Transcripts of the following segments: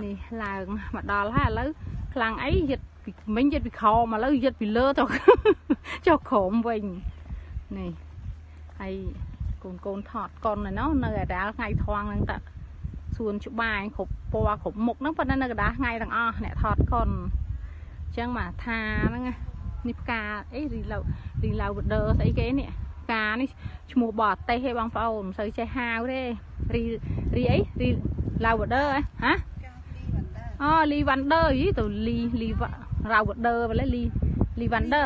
នេះឡើងមកដល់ហើយឥឡូវខ្លាំងអីយឹតពីមិញយឹតពីក្រោមឥឡូវយឹតពីលើទៅចុះក្រោមវិញនេះហើយកូនកូនថតកុនឯណោះនៅអាដាលថ្ងៃថងហ្នឹងតសួនច្បារគ្រប់ពណ៌គ្រប់មុខហ្នឹងប៉ុន្តែនៅកណ្ដាលថ្ងៃទាំងអស់អ្នកថតកុនអញ្ចឹងមកថាហ្នឹងនេះផ្កាអីរីឡៅរីឡៅវដឺស្អីគេនេះផ្កានេះឈ្មោះបរទេសទេបងប្អូនមិនសូវចេះហៅទេរីរីអីរីឡៅវដឺហ៎អូលីវ៉ាន់ដឺយីទៅលីលីរ៉ាវដឺបើលីលីវ៉ាន់ដឺ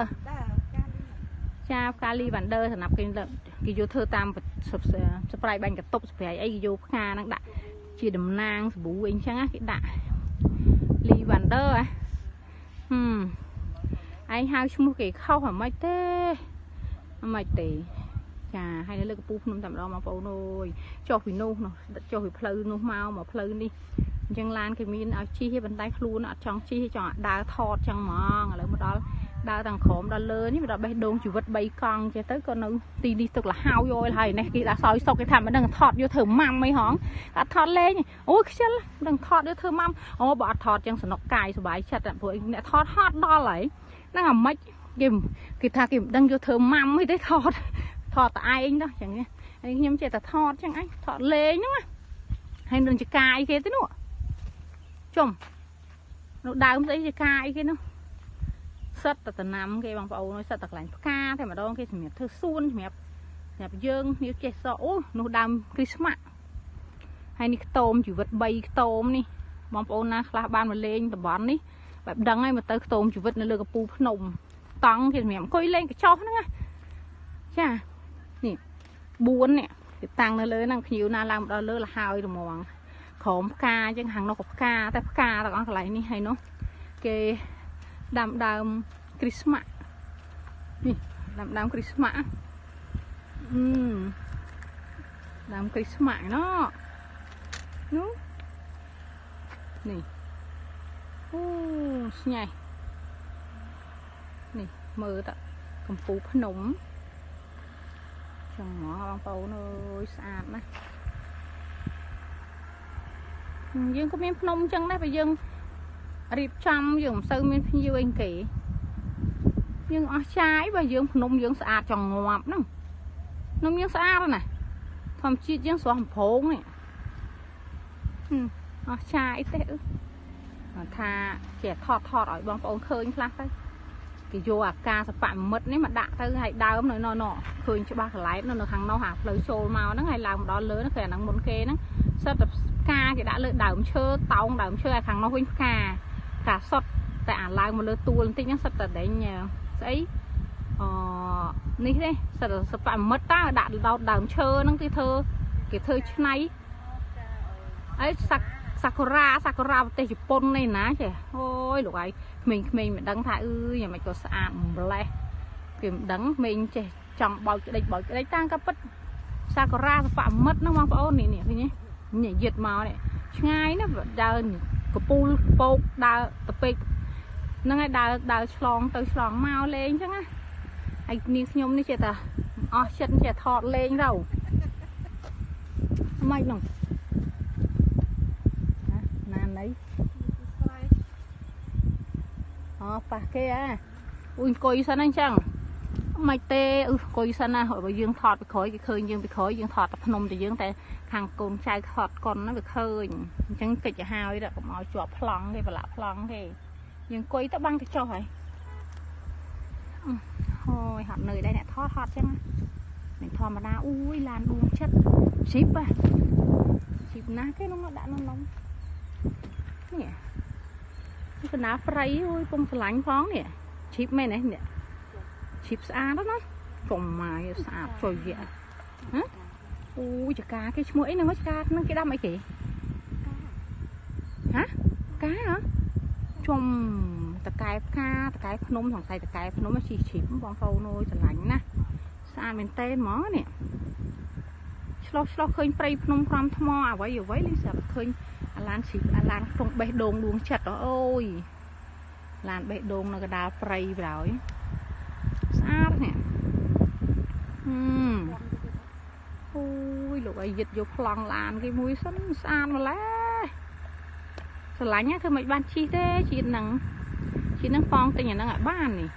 ចាផ្កាលីវ៉ាន់ដឺសម្រាប់គេគេយកធ្វើតាមសប្រៃបាញ់កតុបសប្រៃអីគេយកផ្កាហ្នឹងដាក់ជាតំណាងសាប៊ូអីចឹងណាគេដាក់លីវ៉ាន់ដឺហ៎ហឹមឯងហៅឈ្មោះគេខុសអាម៉េចទេអាម៉េចទេចាហើយនៅលើកពូភ្នំតែម្ដងបងប្អូនអើយចុះពីនោះចុះពីផ្លូវនោះមកមកផ្លូវនេះអញ្ចឹងឡានគេមានឲ្យជិះទេប៉ុន្តែខ្លួនអត់ចង់ជិះចង់ដើរថតចឹងហ្មងឥឡូវមកដល់ដើរតាំងក្រោមដល់លើនេះមកដល់បេះដូងជីវិត3កង់ចេះទៅក៏នៅទីនេះទឹកលហើយយល់ហើយនេះគេដាក់សោយសុកគេថាមិនដឹងថតយកធ្វើម៉ាំអីហងអត់ថតលេងអូយខ្ជិលមិនដឹងថតយកធ្វើម៉ាំអូបើអត់ថតចឹងសនុកកាយសុបាយចិត្តព្រោះអ្នកថតហត់ដល់ហើយហ្នឹងអាម៉េចគេគេថាគេមិនដឹងយកធ្វើម៉ាំអីទេថតថតតែឯងទៅចឹងហើយខ្ញុំចេះតែថតចឹងឯងថតលេងហ្នឹងណាហើយនឹងចកាអីគេទេនោះជុំនោះដើមស្អីចកាអីគេនោះសិតតែតំណាំគេបងប្អូនអើយសិតតែកន្លែងផ្កាតែម្ដងគេសម្រាប់ធ្វើសួនសម្រាប់សម្រាប់យើងនេះចេះសក់អូនោះដើមគ្រីស្មាស់ហើយនេះខ្ទមជីវិត3ខ្ទមនេះបងប្អូនណាខ្លះបានមកលេងតំបន់នេះបែបដឹងហើយមកទៅខ្ទមជីវិតនៅលើកពូភ្នំតង់គេសម្រាប់អង្គុយលេងកញ្ចុះហ្នឹងណាចានេះ4នេះគេតាំងនៅលើហ្នឹងភ្ញៀវណាឡើងមកដល់លើលហើយរមងក្រោមផ្កាអញ្ចឹងខាងនោះក៏ផ្កាតែផ្កាទាំងអស់កន្លែងនេះហើយនោះគេដាំដើមគ្រីស្មាស់នេះដាំដើមគ្រីស្មាស់អឺដើមគ្រីស្មាស់ណោះនោះនេះអូស្ញែនេះមើលតកំពូលភ្នំចឹងហ្មងបងប្អូនអើយស្អាតណាស់យើងក៏មានភ្នំចឹងដែរបើយើងរៀបចំយើងមិនសូវមានភ្ញៀវអីគេយើងអស់ចាយបើយើងភ្នំយើងស្អាតចង់ងាប់ហ្នឹងភ្នំយើងស្អាតណាស់ធម្មជាតិយើងស្រស់បំព្រងនេះអស់ចាយទេអឺថាចេះថតថតឲ្យបងប្អូនឃើញខ្លះទៅគេយកអាការសបមិត្តនេះមកដាក់ទៅឲ្យដើមនៅណោឃើញច្បាស់កន្លែងនៅខាងនោះអាផ្លូវចូលមកហ្នឹងហើយឡើងមកដល់លើហ្នឹងគេអាហ្នឹងមុនគេហ្នឹងសិតតែផ្កាគេដាក់លើដើមឈើតោងដើមឈើឲ្យខាងនោះវិញផ្កាផ្កាសុតតែអាឡើងមកលើទួលបន្តិចហ្នឹងសិតតែដេញស្អីអនេះទេសិតតែសបមិត្តតើដាក់ដោតដើមឈើហ្នឹងគេធ្វើគេធ្វើឆ្នៃអីសាសាកូរ៉ាសាកូរ៉ាប្រទេសជប៉ុននេះណាចេះអូយលោកឯងក្មេងៗមិនដឹងថាអឺយ៉ាងម៉េចក៏ស្អាតម្លេះគេមិនដឹងក្មេងចេះចង់បោចក្តិចបោចក្តិចតាំងក៏ពិតសាកូរ៉ាសបមិត្តហ្នឹងបងប្អូននេះនេះឃើញទេនេះយឹតមកនេះឆ្ងាយណាស់ដើរកពូលពោកដើរទៅពេកហ្នឹងហើយដើរដើរឆ្លងទៅឆ្លងមកលេងអញ្ចឹងណាហើយនាងខ្ញុំនេះចេះតែអស់ចិត្តចេះថតលេងទៅមិនហ្នឹងណាណីអូប៉ះគេអាអ៊ុយអង្គុយសិនអញ្ចឹងមិនទេអឺអង្គុយសិនណាបើយើងថតពីក្រោយគេឃើញយើងពីក្រោយយើងថតតែភ្នំតែយើងតែខាងកូនចៅថតកុនហ្នឹងវាឃើញអញ្ចឹងកិច្ចឲ្យហើយកុំឲ្យជាប់ប្លង់គេប្រឡាក់ប្លង់គេយើងអង្គុយទៅបាំងកញ្ចុះហើយអូយហត់នឿយដែរអ្នកថតហត់ចឹងមិនធម្មតាអូយឡានដួងចិត្តជីបជីបណាគេនោះមកដាក់ក្នុងនេះនេះកណាប្រៃអូយពងស្រឡាញ់ផងនេះជីបមែនទេនេះជីបស្អាតណាកុំម៉ាយស្អាតចុយយៈហ៎អូយចកាគេឈ្មោះអីហ្នឹងចកាហ្នឹងគេដាំអីគេហ៎កាហ៎ជុំតកែផ្កាតកែភ្នំសង្ស័យតកែភ្នំជីជីបបងប្អូនអើយស្រឡាញ់ណាស់ស្អាតមែនតើហ្មងនេះឆ្លោះឆ្លោះឃើញព្រៃភ្នំក្រំថ្មអ្វីអ្វីលីស្រាប់ឃើញអាឡានជីអាឡានក្នុងបេះដូងដួងចិត្តអូយឡានបេះដូងនៅកណ្ដាលព្រៃបណ្ដោយស្អាតនេះហឹមអូយលោកឲ្យយឹតយកប្លង់ឡានគេមួយសិនស្អាតម្ល៉េះ ស្រឡាញ់ធ្វើមិនបានជីទេជាតិហ្នឹងជាតិហ្នឹងប៉ងទិញអាហ្នឹងឲ្យបាននេះ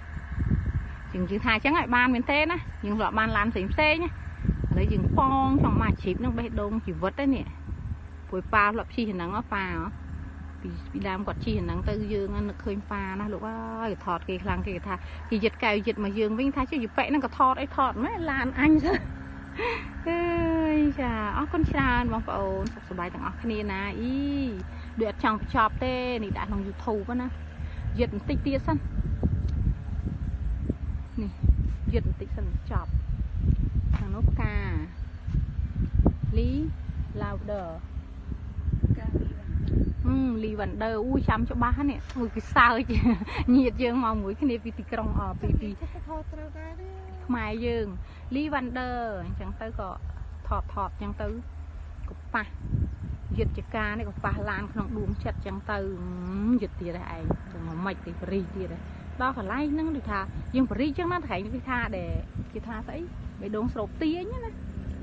ជាងយើងថាអញ្ចឹងឲ្យបានមែនទេណាយើងធ្លាប់បានឡានផ្សេងផ្សេងណាឥឡូវយើងប៉ងចង់មកអាជីពហ្នឹងបេះដូងជីវិតឯនេះព្រោះប៉ាធ្លាប់ជិះអាហ្នឹងប៉ាពីដើមគាត់ជិះអាហ្នឹងទៅយើងនឹកឃើញប៉ាណាលោកអើយថតគេខ្លាំងគេថាគេយិតកែវយិតមកយើងវិញថាជិះយប៉ែហ្នឹងក៏ថតអីថតម៉ែឡានអញទៅអើយចាអរគុណច្រើនបងប្អូនសុខសប្បាយទាំងអស់គ្នាណាអីដូចអត់ចង់បញ្ចប់ទេនេះដាក់ក្នុង YouTube ណាយិតបន្តិចទៀតសិននេះយិតបន្តិចសិនចប់ខាងនោះផ្កាលី lavender លីវ៉ាន់ដឺអូចាំច្បាស់នេះមួយគេសើចញាតយើងមកមួយគ្នាពីទីក្រុងអពីពីខ្មែរយើងលីវ៉ាន់ដឺអញ្ចឹងទៅក៏ថតថតអញ្ចឹងទៅក៏ប៉ះយិតចកានេះក៏ប៉ះឡានក្នុងដួងចិត្តអញ្ចឹងទៅយិតទៀតឯងទៅមកមិនទីបរិយទៀតដល់កន្លែងហ្នឹងដូចថាយើងបរិយអញ្ចឹងណាថ្ងៃនេះគេថាដែលគេថាស្អីបេះដូងស្រូបទាញណា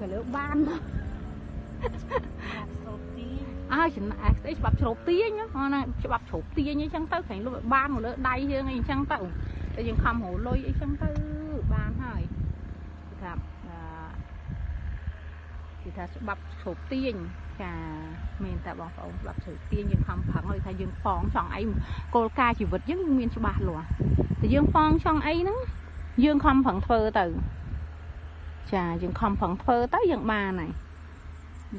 ក៏លើបានមកអើចំណាក់ស្អីច្បាប់ជ្រូបទាញណាច្បាប់ជ្រូបទាញអីចឹងទៅក្រែងលុបបានមកលើដៃយើងអីចឹងទៅតែយើងខំរកលុយអីចឹងទៅបានហើយគេថាគេថាច្បាប់ជ្រូបទាញចាមានតែបងប្អូនច្បាប់ជ្រូបទាញយើងខំប្រឹងឲ្យថាយើងប៉ងចង់អីគោលការណ៍ជីវិតយើងមានច្បាស់លាស់តែយើងប៉ងចង់អីហ្នឹងយើងខំប្រឹងធ្វើទៅចាយើងខំប្រឹងធ្វើទៅយើងបានហើយ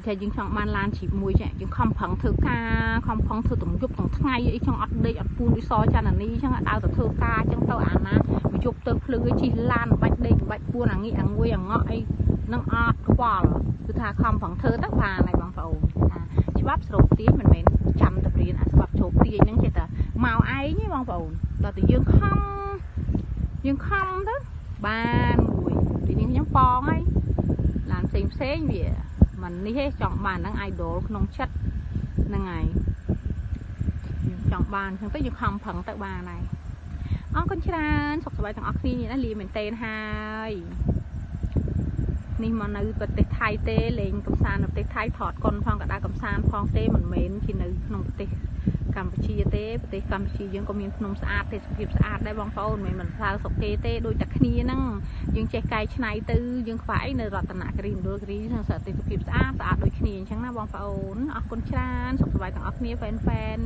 ថាយើងចង់បានឡានជីបមួយចាយើងខំប្រឹងធ្វើការខំប្រឹងធ្វើទាំងយប់ទាំងថ្ងៃអីចង់អត់ដេកអត់ពូនដូចសចាននីអញ្ចឹងដើរទៅធ្វើការអញ្ចឹងទៅអាណាមួយយប់ទៅភ្លឺជិះឡានបាច់ដេកបាច់ពួនអាងាកអាងួយអាងក់អីនឹងអត់ខ្វល់គឺថាខំប្រឹងធ្វើទៅបានហើយបងប្អូនថាច្បាប់ស្រូបទាញមិនមែនចាំតែរៀនអាច្បាប់ស្រូបទាញហ្នឹងចេះតែមកឯងទេបងប្អូនដល់តែយើងខំទៅបានមួយទីនេះខ្ញុំប៉ងហើយឡានផ្សេងផ្សេងវាមិននេះទេចង់បានហ្នឹង idol ក្នុងចិត្តហ្នឹងហើយយើងចង់បានអញ្ចឹងទៅយើងខំប្រឹងទៅបានហើយអរគុណច្រើនសុខសប្បាយទាំងអស់គ្នាណាលាមែនតេនហើយនេះមកនៅប្រទេសថៃទេលេងកំសាន្តនៅប្រទេសថៃថតកុនផងកដាកំសាន្តផងទេមិនមែនជានៅក្នុងប្រទេសកម្ពុជាទេប្រទេសកម្ពុជាយើងក៏មានភ្នំស្អាតទេសភាពស្អាតដែរបងប្អូនមិនមែនមិនសើស្រុកគេទេដូចតែគ្នាហ្នឹងយើងចេះកែច្នៃទៅយើងខ្វះអីនៅរតនគិរីមណ្ឌលគិរីហ្នឹងសទេសភាពស្អាតស្អាតដូចគ្នាអញ្ចឹងណាបងប្អូនអរគុណច្រើនសុខសប្បាយទាំងអស់គ្នាហ្វេនហ្វេន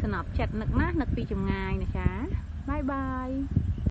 ស្នប់ចិត្តនឹកណានឹកពីចម្ងាយណាចាបាយបាយ។